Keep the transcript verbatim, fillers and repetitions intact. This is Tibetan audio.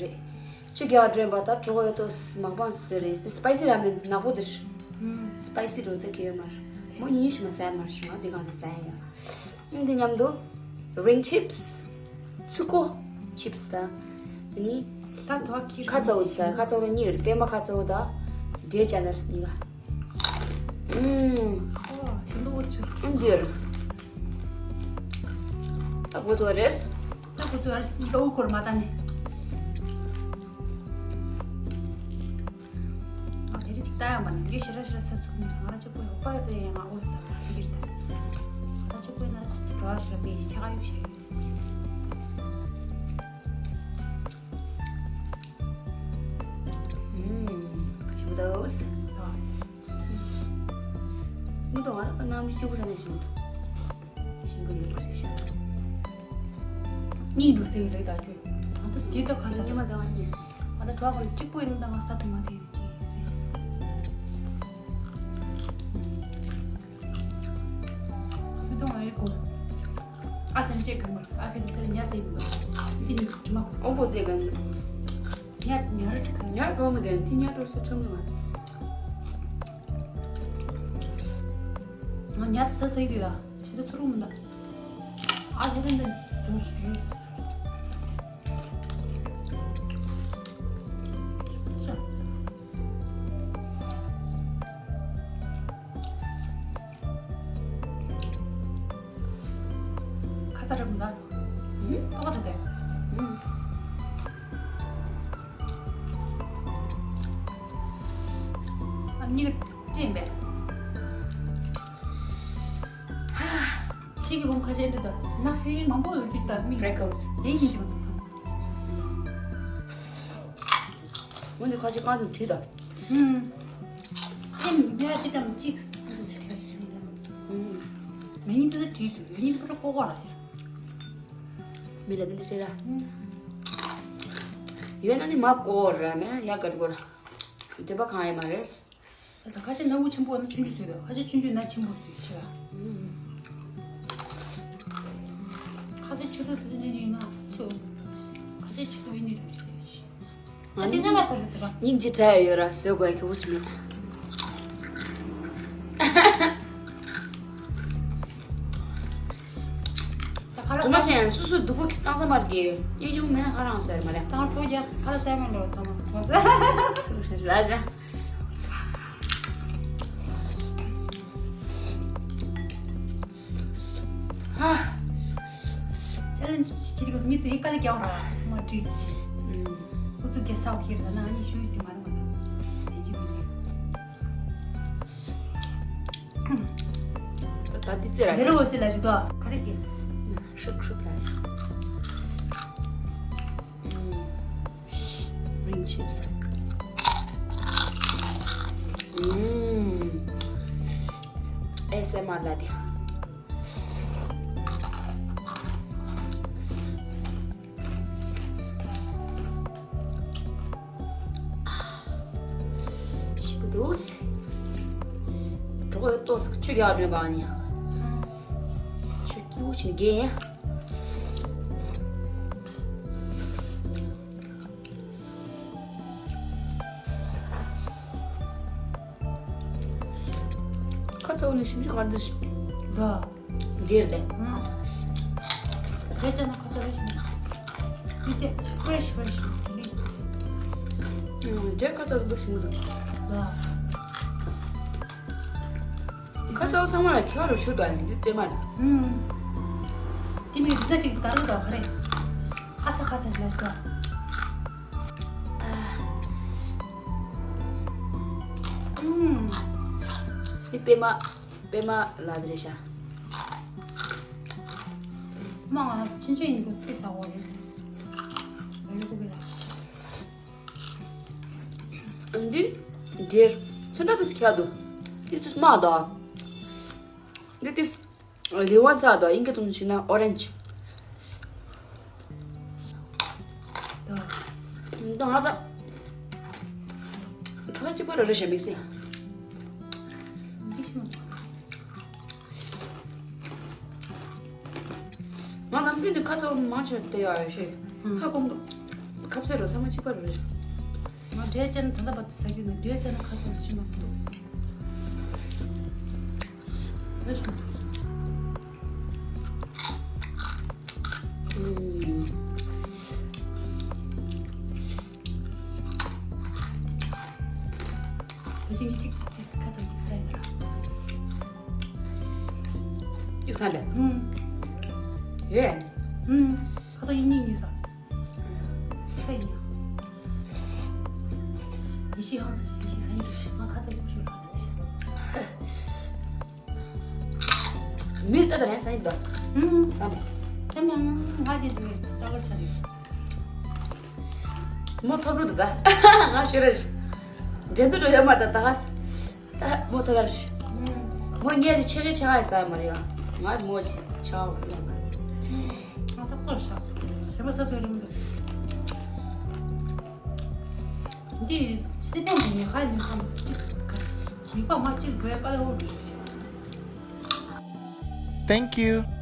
རེད། ཆུ་རྒྱག་སྒྲོན་པ་དང་གྲོགས་ཡོད་དོ་མག་པང་བཟོས་རེད། སི་པའི་སི་ར་མེན་ནག་པོ་འདིར། ཨུམ། སི་པའི་སི་འགྲོ་དེ་གས་ཡོད་མར། མོ་ཉིན་ཞིག་མ་ཟ་མར་ཞིག་མ་དེ་གང་ཟ་ཟ་ཡ་ཡ། ཨུམ། དེ་མཉམ་དུ་རིང་ཆིབས། ཚུ་ཀོ་ཆིབས་དང་། དེ་ནི་ད་དོ་ཁྱི་ཁ་ཚ་བོ་ཟ། ཁ་ཚ་བོ་གཉིས་རེད། པད་མ་ཁ་ཚ་བོ་དང་འབྲས་ཅ་ནར་གཉིས་ཀ། ཨུམ། ཨོ་ཞིམ་པོ་ཆུ། ཨུམ། འདིར། ད་གོ་ཚོ་རེད། ད་གོ་ཚོ་རེད། ད་འུ་འཁོར་མ་ད་ནི། ཨ་དེ་རིགས་ཅིག་ལྟ་ཡང་མ་ནི་ངས་ཞེ་དྲག་ཞེ་དྲག་ཟ་ཚུགས་མི་ང་ར་གཅིག་པོ་ཡོད་པ་ཡོད་པ་ཡང་ང་འོ་ཟ་ཟི་གིར་ད། ང་གཅིག་པོ་ཡིན་ན་དེ་བ་ཞེ་དྲག་པའི་ཆ་ག་ཡོད་ཤེས་ཡོད། ཨུམ། ཞིམ་པོ་འདུག་ངས་དང་ང་རྣམ་སྤྱི་བོ་ས་ནས་ཞིམ་པོ་འདུག་ཞིམ་པོ་ཡོད་པ་རེད་ཤག་གཉིས་འགྲོ་སའི་ལས་ད་ཁྱོད། ང་ད་དེ་ད་ཁ་ས་ཉི་མ་ད་ང་གཉིས་ཟིན། ང་ད་གྲོགས་ཁོ་གཅིག་པོ་ཡིན་ན་ད་ང་ས་དུ་མ་དེ་ཡོད་ཀྱི་རེད། མི་གཏོང་བ་ཡོད་གོ། ཨ་ཚན་ཤེས་གང་མ་ཨ་ཁེ་ཚན་ཉ་སེ་མི་གོ། དེ་ནི་དྲི་མ་གོ། ཨོ་པོ་དེ་གང་། ཉ་ཉ་ར་གང་། ཉ་གོ་མི་གང་དེ་ཉ་གྲོ་སོ་ཆོམ་ནི་མ། ང་ཉ་ས་ས་ཡི་གི་ཡ། ཤི་ད་ཚུར་མི་འདའ། ཨ་ཧེ་རན་དེ་ཚུར་ཡོད། ཁ་ཚ་རེད་མི་འདའ། ཨུ། ཏོག་ཙམ་རེད་དེ། ཨུ། ཨ་མྱི་ལ་སྤྲད་པས། ཁྱི་གི་བུམ་ཁ་ཤས་འདྲ་དང་ནག་ཤི་མང་པོ་ཡོད་ཀྱི་ད་མི་Freckles། ཡིན་ཡིན་ཞིག་མ་དང་། འོན་ཏེ་ཁ་ཤས་གང་ཙམ་བྲིས་དང་། ཧུམ། ཧེམ་ཡ་ཅི་ཙམ་ཅིག་ཧུམ། མི་ཉིད་དུ་བྲིས་དུས་ཡོད་ཉིད་པར་ཀོ་ཀོ་ར། མི་ལ་འདི་འདྲ་བྱེད་ར། ཧུམ། ཡོད་ན་ནི་མ་ཀོ་ར་མེད་ཡ་གར་ཀོ་ར། འདོད་པ་གང་ཡང་མ་རེད། ད་ཁ་ཤས་ནག་པོ་ཆེན་པོ་ན་ཆུང་ཆུང་ཟེར་དང་ཁ་ཤས་ཆུང་ཆུང་ན་ཆེན་པོ་ཟེར་ཤེས་པ། ཁ་ཤས་ཆུ་ཚོད་ཙི་ཙི་ཡིན་ན་ཆུ། ཁ་ཤས་ཆུ་ཚོད་ཡིན་ནི་རེད་ཟེར་ཤེས། ད་དེ་ཚང་མ་ད་རེད་ད། སྙིང་རྗེ་དྲག་ཡོད་ར་ཟེར་དགོས་ཁྱོད་ཀྱི་མེད། ད་ཁ་ལག་དུ་མ་ཤེས་ཡང་སོ་སོ་སྡུག་པོ་བཏང་ས་མར་གི་ཡིན་ཆུང་མེད་ན་ཁ་རང་ཟེར་མ་རེད། དང་ཕོ་རྒྱ་ཁ་ལག་ཟ་མ་འགྲོ་ཚང་མ། ལ་ཞག་ཧ། ཅ་ལན་ཅི་ཅི་གོ་མི་ཚོ་ཡི་ཀ་ལ་རྒྱག་ར་མ་བྲིས་ཅི། ཁོ་ཚོ་རྒྱ་ས་འོ་ཁྱེར་ད་ན་ཨ་ནི་ཤུ་ཡི་དུ་མ་ར་མ་ད་ཡི་ཅི་མི་ཅི། ད་ད་དི་སེ་ར་མེ་རོ་འོ་སེ་ལ་ཞུ་དོ་ག་རེ་གི། ཧྲུབ་ཧྲུབ་ལ། Green chips. ཨེ་སི་ཨེམ་ཨར་ལ་དེ། ཞིབ་པོ་འདུག་གྲོགས་ཡོད་ཏོག་ཙམ་ཆུ་རྒྱག་སྒྲོན་པ་ནི། ཆུ་སྐྱིད་པོ་ཞིག་རྒྱག་ཡིན། ཁ་ཚ་བོ་ནི་ཞིམ་ཞིམ་གར་འདུག་ཞིག་འདྲ། འདིར་ལས། རེད་ཅག་ན་ཁ་ཚ་བོ་ཞིམ། འདི་ཚེ་ཕྲེཤ་ཕྲེཤ་དེ་ལས། འདྲེ་ཁ་ཚ་བོ་ཞིམ་འདུག་ཁ་ཚ་བོ་ཚང་མ་ལ་ཁྱོད་རུ་ཞུ་དང་འདི་ལྟད་མ་རེད། དེ་མིན་རི་ས་ཅིག་ད་རུ་དང་ག་རེ། ཁ་ཚ་ཁ་ཚ་ལས་དང་། འདི་པད་མ། པད་མ་ལ་དེ་རེད་ཤག་མ་ང་ལ་ཆུང་ཆུང་ཡིན་དུས་དེ་ཟ་འོ་རེད། ཡོད་གི་ར། འདི་འདིར་ཚོན་ཁྲ་དུས་ཁྱག་འདུག་འདི་དུས་དམར་འདུག་འདི་དུས་ལེ་ཝན་ཚ་འདུག་ཨིན་སྐད་ཐོག་ནས་བྱས་ན་ཨོ་རེན་ཇི། ད་ང་ཚོ་ཁྲག་གཅིག་པ་རེ་རེ་བཞིན་མིག་སི། ང་ནམ་རྒྱུན་ནས་ཁ་ཚ་བོ་མང་ཆེ་བ་དེ་ཡོད་རེད་ཤེས། ཧ་གོ་མི་འདུག་ཆབ་སྲིད་རོ་ཚང་མ་གཅིག་པ་རེད། ང་འབྲས་ཅན་ད་ལྟ་བར་དུ་ཟ་རྒྱུ་ནི་འབྲས་ཅན་ཁ་ཚོན་ཕྱིན་མ་འདུག་རེད་ཤོང་། ད་ཅིག་གཅིག་ཁ་ཚོན་གཅིག་ཟ་ཡིན་ར། གཅིག་ཟ་ལེ། ཨུམ། ཡོད། ཨུམ། ཁ་ཚོན་གཉིས་གཉིས་ཟ། ས་ཡིན། ཡེ་ཤེས་ཧང་སང་ཞིག་ཡེ་ཤེས་ས་ཡིན་འདུག་ཞིག་ང་ཁ་ཚ་ཡོང་ཤོར་ལ་ནི་ཞིག་མི་ལྟ་དང་ལན་ས་ཡིན་འདུག་ཨུམ། ས་མ། ཀྱམ་ཡང་ང་དེ་དུས་ལྟ་བར་ཆ་རེད། མོ་ཐོབ་རུ་འདུག་ད། ང་ཤོད་རེ་ཞིག་འགྲན་བསྡུར་རུ་ཡོད་མ་ད་ད་ག་ས། ད་མོ་ཐོབ་ཡར་ཤི། མོ་ངས་ཀྱི་ཆེ་གེ་ཆེ་ག་ཡི་ས་མ་རེད་ཡ། ང་མོ་ཆེ་ཆེ་ག་ཡོད་མ་རེད། ང་ད་ལྟ་ཤ། ཞེ་པོ་ས་ཕེ་རིང་འདུག་འདི་སི་པན་གྱི་ཉི་ཧ་ཉི་ཧ་མ་གཅིག་ཡིག་པ་མ་གཅིག་དགོས་པ་ལ་འོ་འདུག་ཞེས། Thank you.